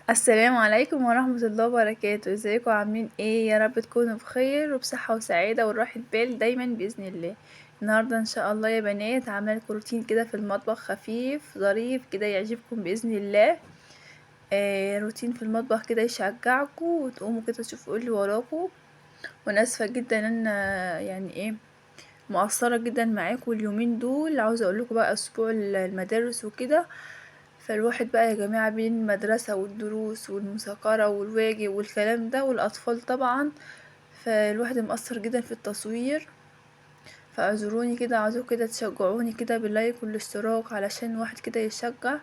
السلام عليكم ورحمة الله وبركاته. ازيكم عاملين ايه؟ يا رب تكونوا بخير وبصحة وسعادة وراحة بال دايما بإذن الله. النهاردة ان شاء الله يا بنات عاملة لكم روتين كده في المطبخ خفيف ظريف كده يعجبكم بإذن الله. روتين في المطبخ كده يشجعكم وتقوموا كده تشوفوا ايه اللي وراكم. وانا اسفة جدا ان انا يعني ايه مقصرة جدا معاكم اليومين دول، عاوزة اقول لكم بقى اسبوع المدارس وكده، فالواحد بقى يا جماعة بين المدرسة والدروس والمذاكرة والواجب والكلام ده والأطفال طبعا، فالواحد مقصر جدا في التصوير، فاعذروني كده. عاوزاكم كده تشجعوني كده بال like والاشتراك علشان الواحد كده يشجع.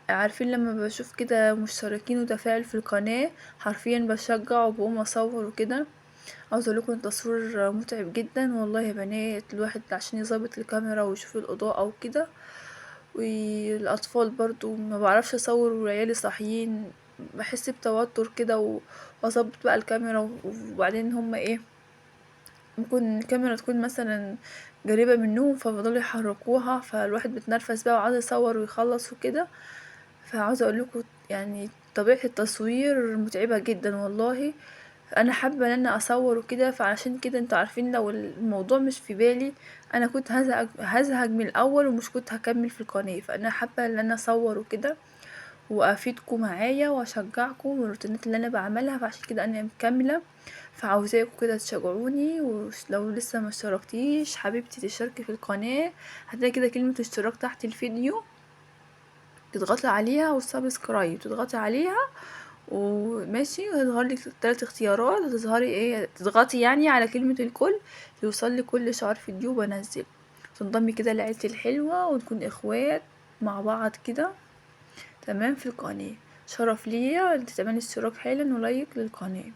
عارفين لما بشوف كده مشتركين وتفاعل في القناة حرفيا بشجع وبقوم اصور وكده. عاوزه اقول لكم التصوير متعب جدا والله يا بنات، الواحد عشان يظبط الكاميرا ويشوف الاضاءة وكده، والاطفال برضو ما بعرفش اصور وعيالي صاحيين، بحس بتوتر كده واظبط بقى الكاميرا، وبعدين هم ايه ممكن الكاميرا تكون مثلا قريبه منهم فبيفضلوا يحركوها، فالواحد بيتنرفز بقى وعاوز يصور ويخلص وكده. فعاوزه اقول لكم يعني طبيعه التصوير متعبه جدا والله. انا حابه ان انا اصور وكده، فعشان كده انتوا عارفين لو الموضوع مش في بالي انا كنت هزهق من الاول ومش كنت هكمل في القناه. فانا حابه ان انا اصور وكده وافيدكم معايا واشجعكم والروتينات اللي انا بعملها، فعشان كده انا مكمله. فعاوزاكم كده تشجعوني، ولو لسه ما اشتركتيش حبيبتي تشتركي في القناه، هتلاقي كده كلمه اشتراك تحت الفيديو تضغطي عليها، وال subscribe تضغطي عليها وماشي، هيظهر لك 3 اختيارات، هتظهري ايه تضغطي يعني على كلمة الكل يوصل لك كل شعار فيديو بنزله، تنضمي كده لعيلتي الحلوة ونكون اخوات مع بعض كده تمام في القناة. شرف ليا انت تعملي اشتراك حالا و like للقناة.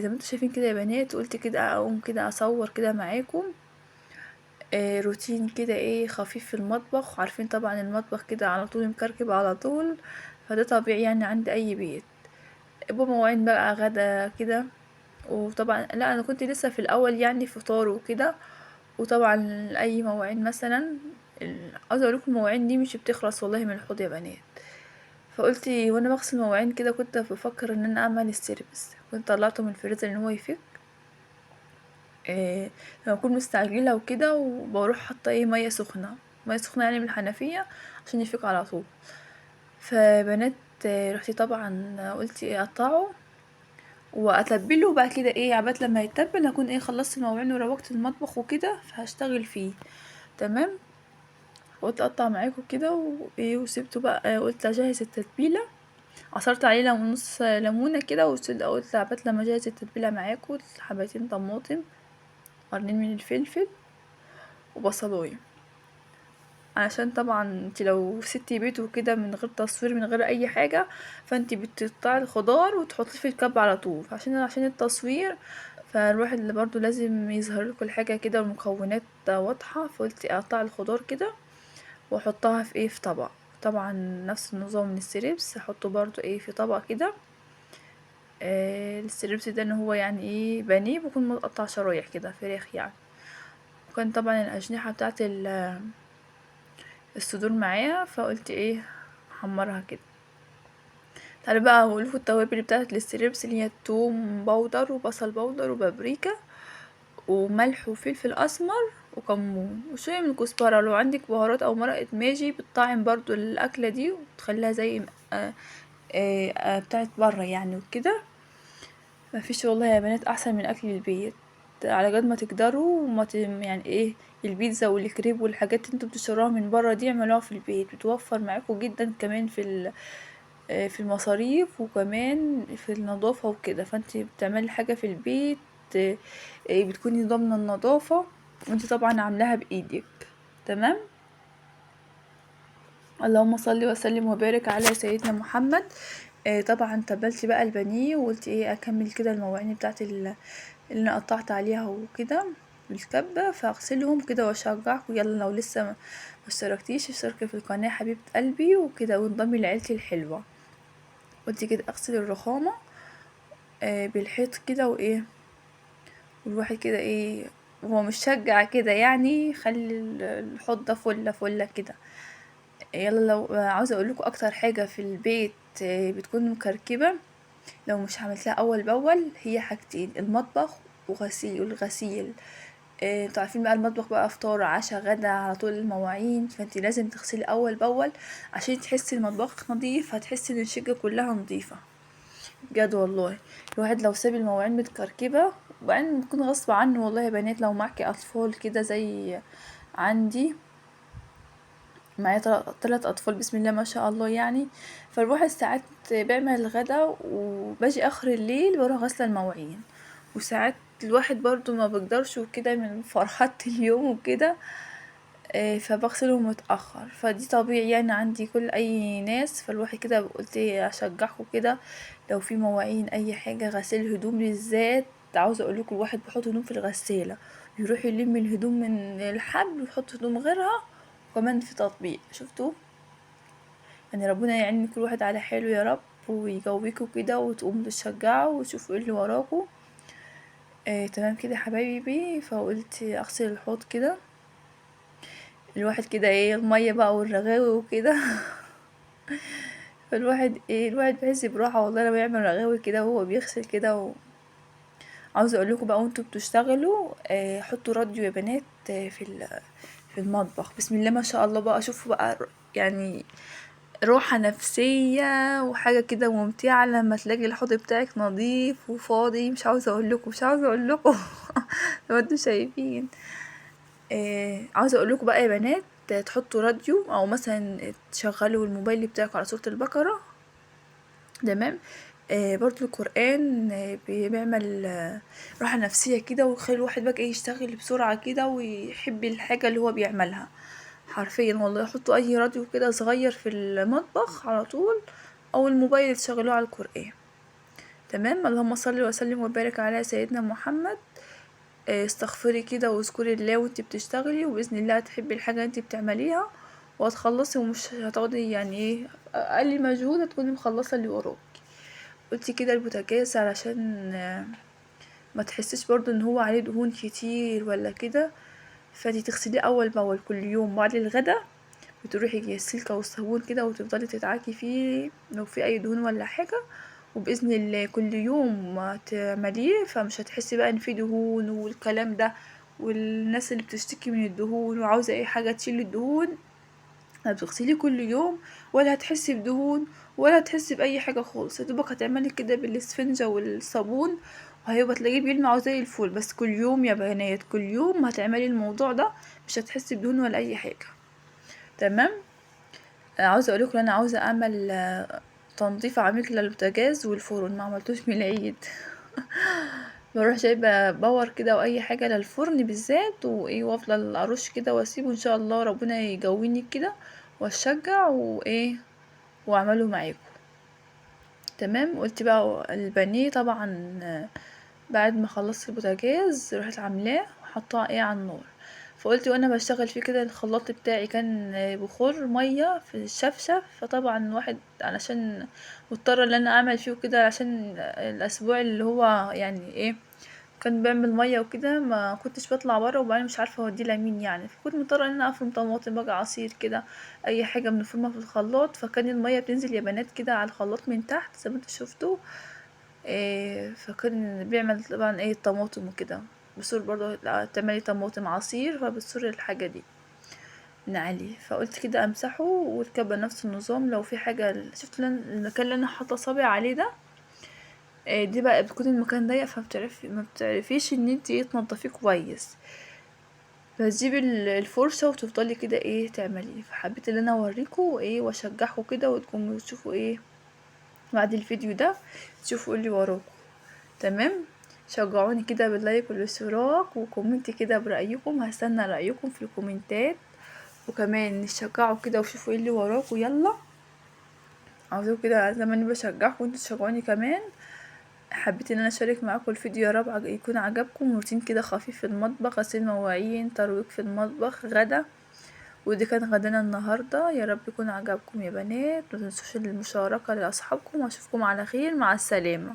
زي ما انتم شايفين كده يا بنات، قلت كده اقوم كده اصور كده معاكم روتين كده ايه خفيف في المطبخ. عارفين طبعا المطبخ كده على طول مكركب على طول، فده طبيعي يعني عند اي بيت. بمواعين بقى غدا كده، وطبعا لا انا كنت لسه في الاول يعني فطار وكده، وطبعا اي مواعين مثلا عاوزه اقول لكم المواعين دي مش بتخلص والله من الحوض يا بنات. فقلت وانا بغسل مواعين كده كنت بفكر ان انا اعمل ال strips، كنت طلعته من الفريزر ان هو يفك. لما اكون مستعجله وكده وبروح حاطه ايه ميه سخنه، ميه سخنه يعني من الحنفيه عشان يفك على طول. فبنات رحت طبعا قلت ايه اقطعه واتبله، وبعد كده ايه عبات لما يتبل هكون ايه خلصت المواعين وروقت المطبخ وكده، فهشتغل فيه تمام. قلت اقطع معاكم كده وايه وسبته بقى، قلت اجهز التتبيله، عصرت عليه نص ليمونه كده، وقلت عبات لما اجهز التتبيله معاكم حبتين طماطم، قرنين من الفلفل، وبصلايه، علشان طبعا انت لو ستي بيت وكده من غير تصوير من غير اي حاجه فانت بتقطعي الخضار وتحطيه في الكب على طول، عشان التصوير فالواحد اللي برضو لازم يظهر لكم الحاجه كده والمكونات واضحه. فقلت اقطع الخضار كده واحطها في ايه في طبق، طبعا نفس النظام من ال strips احطه برضو ايه في طبق كده. ال strips ده ان هو يعني ايه بانيه بيكون متقطع شرايح كده فراخ يعني. وكان طبعا الاجنحه بتاعت الصدور معايا، فقلت ايه احمرها كده. تعالوا بقى اقول لكم التوابل بتاعت ال strips اللي هي التوم powder وبصل powder وبابريكا وملح وفلفل اسمر وكمون وشويه من الكزبره. لو عندك بهارات او مرقه ماجي بتطعم برضو الاكله دي وتخليها زي بتاعت بره يعني وكده. مفيش والله يا بنات احسن من اكل البيت على قد ما تقدروا. وما يعني ايه البيتزا والكريب والحاجات اللي انتوا بتشتروها من بره دي اعملوها في البيت، بتوفر معاكم جدا كمان في المصاريف وكمان في النظافة وكده. فانت بتعملي حاجة في البيت بتكوني ضامنة النظافة وانت طبعا عاملاها بايدك تمام. اللهم صل وسلم وبارك على سيدنا محمد. طبعا تبلت بقى البانيه وقلت ايه اكمل كده المواعين بتاعت اللي انا قطعت عليها وكده بالكبه، فاغسلهم كده واشجعكم. يلا لو لسه ما اشتركتيش اشتركي في القناه حبيبه قلبي وكده، وانضمي لعيلتي الحلوه. قلت كده اغسل الرخامه بالحيط كده وايه، والواحد كده ايه هو مش شجع كده يعني، خلي الحوض ده فله فله كده. يلا لو عاوزه اقول لكم اكتر حاجة في البيت بتكون مكركبه لو مش عملتها اول باول، هي حاجتين: المطبخ وغسيل. والغسيل انتوا عارفين بقى المطبخ بقى فطار عشاء غدا على طول المواعين، فانتي لازم تغسلي اول باول عشان تحسي المطبخ نظيف، هتحسي ان الشقة كلها نظيفة بجد والله. الواحد لو ساب المواعين متكركبه، وبعدين بتكون غصب عنه والله يا بنات. لو معاكي اطفال كده زي عندي، معايا 3 اطفال بسم الله ما شاء الله يعني، فالواحد ساعات بيعمل الغدا وباجي اخر الليل بروح غاسله المواعين، وساعات الواحد برضو ما بقدرش وكده من فرحات اليوم وكده، فبغسله متأخر، فدي طبيعي يعني عندي كل اي ناس. فالواحد كده قلت اشجعكم كده لو في مواعين اي حاجة، غسيل هدوم بالذات، عاوزه اقول لكم الواحد بيحط هدوم في الغسالة، يروح يلم الهدوم من الحبل ويحط هدوم غيرها، وكمان في تطبيق. شفتوا يعني ربنا يعين كل واحد على حاله يا رب، ويقويكوا كده وتقوموا تشجعوا وتشوفوا ايه اللي وراكوا. تمام كده يا حبايبي. فقلت اغسل الحوض كده، الواحد كده ايه المية بقى والرغاوي وكده. فالواحد ايه، الواحد بيحس براحة والله لما يعمل رغاوي كده وهو بيغسل كده. عاوزه اقول لكم بقى وانتوا بتشتغلوا، حطوا راديو يا بنات، في المطبخ بسم الله ما شاء الله بقى. شوفوا بقى يعني راحة نفسية وحاجه كده ممتعة لما تلاقي الحوض بتاعك نظيف وفاضي. مش عاوزه اقول لكم، مش عاوزه اقول لكم لو انتوا شايفين. عاوزه اقول لكم بقى يا بنات، تحطوا راديو او مثلا تشغلوا الموبايل بتاعك على سورة البقرة، تمام. برضو القرآن، بيعمل راحة نفسية كده، ويخلي الواحد بقى يشتغل بسرعة كده ويحب الحاجة اللي هو بيعملها حرفيا والله. حطوا اي راديو كده صغير في المطبخ على طول، او الموبايل تشغلوه على القرآن، تمام. اللهم صل وسلم وبارك على سيدنا محمد. استغفري كده واذكري الله وانتي بتشتغلي، وبإذن الله هتحبي الحاجة اللي انتي بتعمليها وهتخلصي، ومش هتقعدي يعني ايه اقل مجهود هتكوني مخلصة اللي وراكي. قلتي كده البوتاجاز علشان ما تحسيش برضو ان هو عليه دهون كتير ولا كده، فانتي تغسليه اول باول كل يوم بعد الغدا، بتروحي السلكة والصابون كده وتفضلي تدعكي فيه لو في اي دهون ولا حاجة، وبإذن الله كل يوم تعمليه فمش هتحسي بقى ان في دهون والكلام ده. والناس اللي بتشتكي من الدهون وعاوزة اي حاجة تشيل الدهون، هتغسليه كل يوم ولا هتحسي بدهون ولا هتحسي بأي حاجة خالص. يا دوبك هتعملي كده بالاسفنجة والصابون وهيبقى تلاقيه بيلمع زي الفل. بس كل يوم يا بنات، كل يوم هتعملي الموضوع ده مش هتحسي بدهون ولا اي حاجة، تمام. عاوزة اقولكم انا عاوزة اعمل تنظيف عميق للبوتاجاز والفرن، ما عملتوش من العيد. بروح جايبه باور كده واي حاجة للفرن بالذات وايه، وافضل ارش كده واسيبه ان شاء الله ربنا يجوني كده واشجع وايه واعمله معاكم، تمام. قلت بقى البانيه طبعا بعد ما خلصت البوتاجاز رحت عاملاه وحطاه ايه على النار، فقلت وانا بشتغل فيه كده الخلاط بتاعي كان بخار مية في الشفشف، فطبعا الواحد علشان مضطرة ان انا اعمل فيه كده عشان الاسبوع اللي هو يعني ايه كان بيعمل مية وكده ما كنتش بطلع بره، وبعدين مش عارفه اوديه لمين يعني، فكنت مضطرة ان انا افرم طماطم بقى عصير كده اي حاجة بنفرمها في الخلاط، فكان المية بتنزل يا بنات كده على الخلاط من تحت زي ما انتوا شفتوا، فكان بيعمل طبعا ايه الطماطم وكده، بصور برضه تعملي طماطم عصير فبتصور الحاجة دي من عليه. فقلت كده امسحه والكبه نفس النظام لو في حاجة. شفت المكان اللي انا حاطه صابعي عليه ده، دي بقى بتكون المكان ضيق فبتعرفي ما بتعرفيش ان انتي ايه تنضفيه كويس، فتجيبي الفرشة وتفضلي كده ايه تعمليه. فحبيت ان انا اوريكم ايه واشجعكم كده وتكونوا تشوفوا ايه بعد الفيديو ده، تشوفوا اللي وراكم، تمام. شجعوني كده بال like والاشتراك و comment كده برأيكم، هستنى رأيكم في الكومنتات، وكمان نشجعوا كده وشوفوا ايه اللي وراكم. يلا عاوزاكم كده زي ما انا بشجعكم وانتوا تشجعوني كمان. حبيت ان انا اشارك معاكم الفيديو، يا رب يكون عجبكم. روتين كده خفيف في المطبخ، غسيل مواعين، ترويق في المطبخ، غدا، ودي كان غدانا النهارده. يا رب يكون عجبكم يا بنات، ما تنسوش المشاركة لاصحابكم، واشوفكم على خير، مع السلامة.